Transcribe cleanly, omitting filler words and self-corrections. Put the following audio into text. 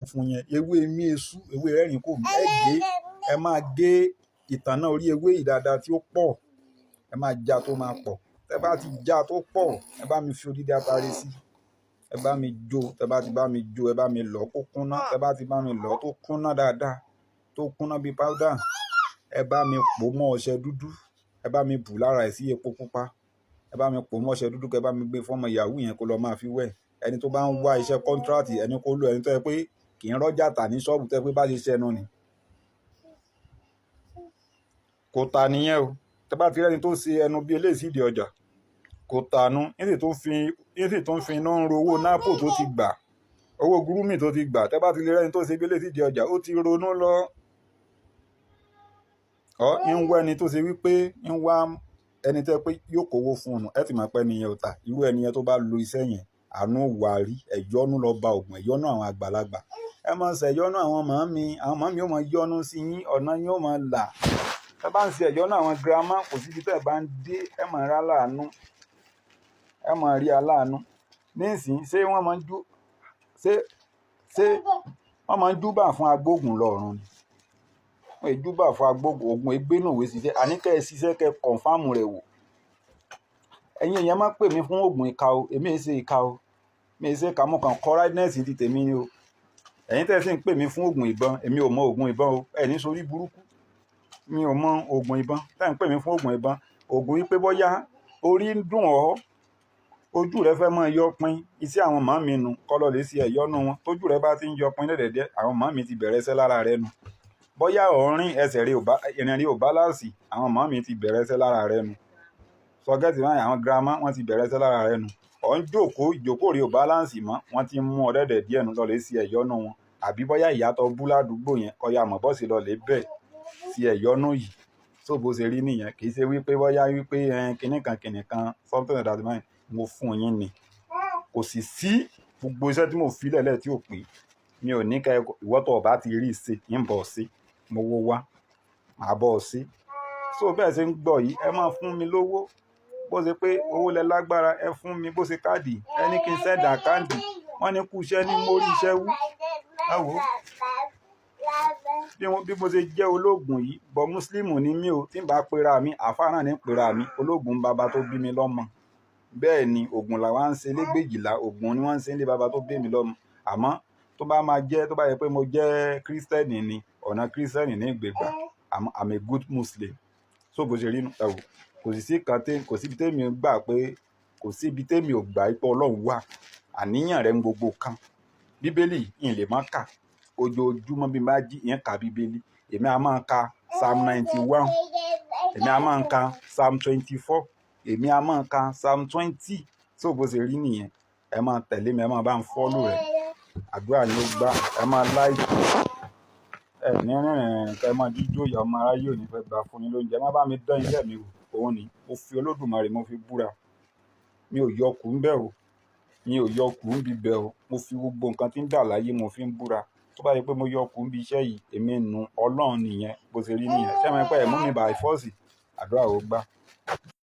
Funfun yẹn, ewé imí esú, ewé rẹ́rìn kò mí. Ẹ gé, ẹ máa gé ìtànná orí ewé yìí dáadáa tí ó pọ̀. Ẹ máa já tó máa pọ̀. Tẹ bá ti já tó pọ̀, ẹ bá mi fi odidi atare sí. Ẹ bá mi jó. Tẹ bá ti bá mi jó, ẹ bá mi lọ̀ kó kúnná. Tẹ bá ti bá mi lọ̀ tó kúnná dáadáa, tó kúnná bí powder, ẹ bá mi pò mọ́ ọṣẹ dúdú. Ẹ bá mi bù lára ẹ̀ sí epo pupa. Ẹ bá mi pò mọ́ ọṣẹ dúdú, kẹ bá mi gbé fún ọmọ yahoo yẹn kó lọ máa fi wẹ̀. Ẹni tó bá ń wá iṣẹ́ contract, ẹni kó lò. Ẹni tó jẹ́ pé kì í rọ́jà tà ní ṣọ́ọ̀bù, tó jẹ́ pé bá ṣe ṣẹnu ni. Kò tà níyẹn o. Tẹ bá ti rí ẹni tó ṣe ẹnu bí eléyìí sídìí ọjà, kò tànú. Nísì tó ń fi iná ń ro owó nápò tó ti gbà, owó gúrúmì tó ti gbà. Tẹ bá ti lè rí ẹni tó ṣe bí eléyìí sídìí ọjà, ó ti ronú lọ. Ọ́ ń wá ẹni tó ṣe wípé ń wá ẹni tó jẹ́ pé yóò kówó fún un. Ẹ ti mọ̀ pé ẹni yẹn ò tà. Irú ẹni yẹn tó bá lo iṣẹ́ yẹn, àánú wà rí. Ẹ̀yọ́nú lọ ba ògùn, ẹ̀yọ́nú àwọn àgbàlagbà. Ẹ máa ṣe ẹ̀yọ́nú àwọn màámi. Àwọn màámi ó máa yọ́nú sí yín, ọ̀nà yín ó máa là. Tẹ bá ń ṣe ẹ̀yọ́nú àwọn girama, kò sí ibi tí ẹ bá ń dé, ẹ máa rí aláàánú. Ẹ máa rí aláàánú. Nísìnyí, ṣé wọ́n máa ń júbà fún agbógun lọ́run ni? Wọ́n è júbà fún agbógun, ògùn egbénúwé ṣiṣẹ́. Àní kẹ́ ẹ ṣiṣẹ́, kẹ́ ẹ confirm rẹ̀ wò. Ẹ̀yin èèyàn máa pè mí fún ògùn ìka o. Èmi è ṣe ìka o. Mi è ṣe ìka, mo kàn kọ́ rightness ti tèmi ni o. Ẹ̀yin tẹ́ ẹ sì ń pè mí fún ògùn ìbọn, èmi ò mọ ògùn ìbọn o. Ẹ ní sórí burúkú. Mi ò mọ ògùn ìbọn. Tẹ́ ẹ ń pè mí fún ògùn ìbọn, ògùn wípé bóyá orí ń dùn ọ́, ojú rẹ fẹ́ máa yọ pin, iṣẹ́ àwọn màámi nu, kọ́ lọ lè ṣe ẹ̀yọ́nú wọn. Tójú rẹ bá ti ń yọ pin dẹ̀dẹ̀dẹ̀, àwọn màámi ti bẹ̀rẹ̀ iṣẹ́ lára rẹ nu. Bóyá ọ̀rìn ẹsẹ̀ rẹ ò bá, ìrìn rẹ ò balance, àwọn màámi ti bẹ̀rẹ̀ iṣẹ́ lára rẹ nu. Sọ gẹ́tì báyìí, àwọn girama wọ́n ti bẹ̀rẹ̀ iṣẹ́ lára rẹ nu. Ọ̀ ń jókòó, ìjókòó rẹ ò balance mọ́, wọ́n ti ń mú ọ dẹ̀dẹ̀ díẹ̀ nu, lọ lè ṣe ẹ̀yọ́nú wọn. Àbí bóyá ìyá tó bú ládùúgbò yẹn, kó yá mọ̀ bọ́ sí lọ lè bẹ̀ sí ẹ̀yọ́nú yìí. So bó ṣe rí nìyẹn. Kì í ṣe wípé bóyá wípé kíní kan kíní kan, something like that báyìí. Mo fún yín ni. Kò sì sí gbogbo iṣẹ́ tí mo fi lẹ̀lẹ̀ tí ò pé. Mi ò ní kẹ́ ìwọ tó ò bá ti rí ṣe, ń bọ̀ sí. Mo wó wá, màá bọ̀ sí. So bẹ́ẹ̀ ṣe ń gbọ́ yìí, ẹ máa fún mi lówó. Bó ṣe pé owó lẹ lágbára, ẹ fún mi. Bó ṣe káàdì, ẹ ní kí n send account. Wọ́n ní kú iṣẹ́ ní mórí iṣẹ́ wú. Ẹ wò ó. Bí mo ṣe jẹ́ ológun yìí, but Muslim ni mí o. Tí n bá pera mi, àfáà náà ní pera mi. Ológun bàbá tó bí mi lọ́mọ. Bẹ́ẹ̀ ni ògùn làwa ń ṣe légbèjìlá, ògùn ni wọ́n ń ṣe nílé bàbá tó bí mi lọ́mọ. Àmọ́ tó bá máa jẹ́, tó bá yẹ pé mo jẹ́ Kírísítẹ́nì ni, ọ̀nà Kírísítẹ́nì ní ìgbégbà. I'm a good Muslim. So bó ṣe rí nu, ẹ wò. Kò sì sí kan tí, kò sí ibi tí èmi gbà pé, kò sí ibi tí èmi ò gbà pé Ọlọ́run wà. Àníyàn rẹ̀ ń gbogbo kan. Bíbélì n lè má kà. Ojoojúmọ́ bí n bá jí, ń ka Bíbélì. Èmi a máa ka Psalm 91. Èmi a máa ka Psalm 24. Èmi a máa ka Psalm 20. So bó ṣe rí nìyẹn. Ẹ máa tẹ̀lé mi, ẹ máa bá ń follow rẹ̀. Àdúrà ni ó gbà. Ẹ máa like. Ẹ ní rìnrìn kí ẹ máa jíjó, ìyá ọmọ aráyé ò ní fẹ́ gbà fún yín lóúnjẹ. Ẹ má bá mi dán iṣẹ́ mi wò. Òun ni. Mo fi Olódùmarè mo fi búra. Mi ò yọ kù ń bẹ̀ o. Mi ò yọ kù ń bíbẹ̀ o. Mo fi gbogbo nǹkan tí ń dà láyé mo fi ń búra. Tó bá yẹ pé mo yọ kù ń bí iṣẹ́ yìí, èmi nu Ọlọ́run nìyẹn. Bó ṣe rí nìyẹn. Ṣé ẹ mọ̀ pé ẹ mú mi by force? Àdúrà ó gbà.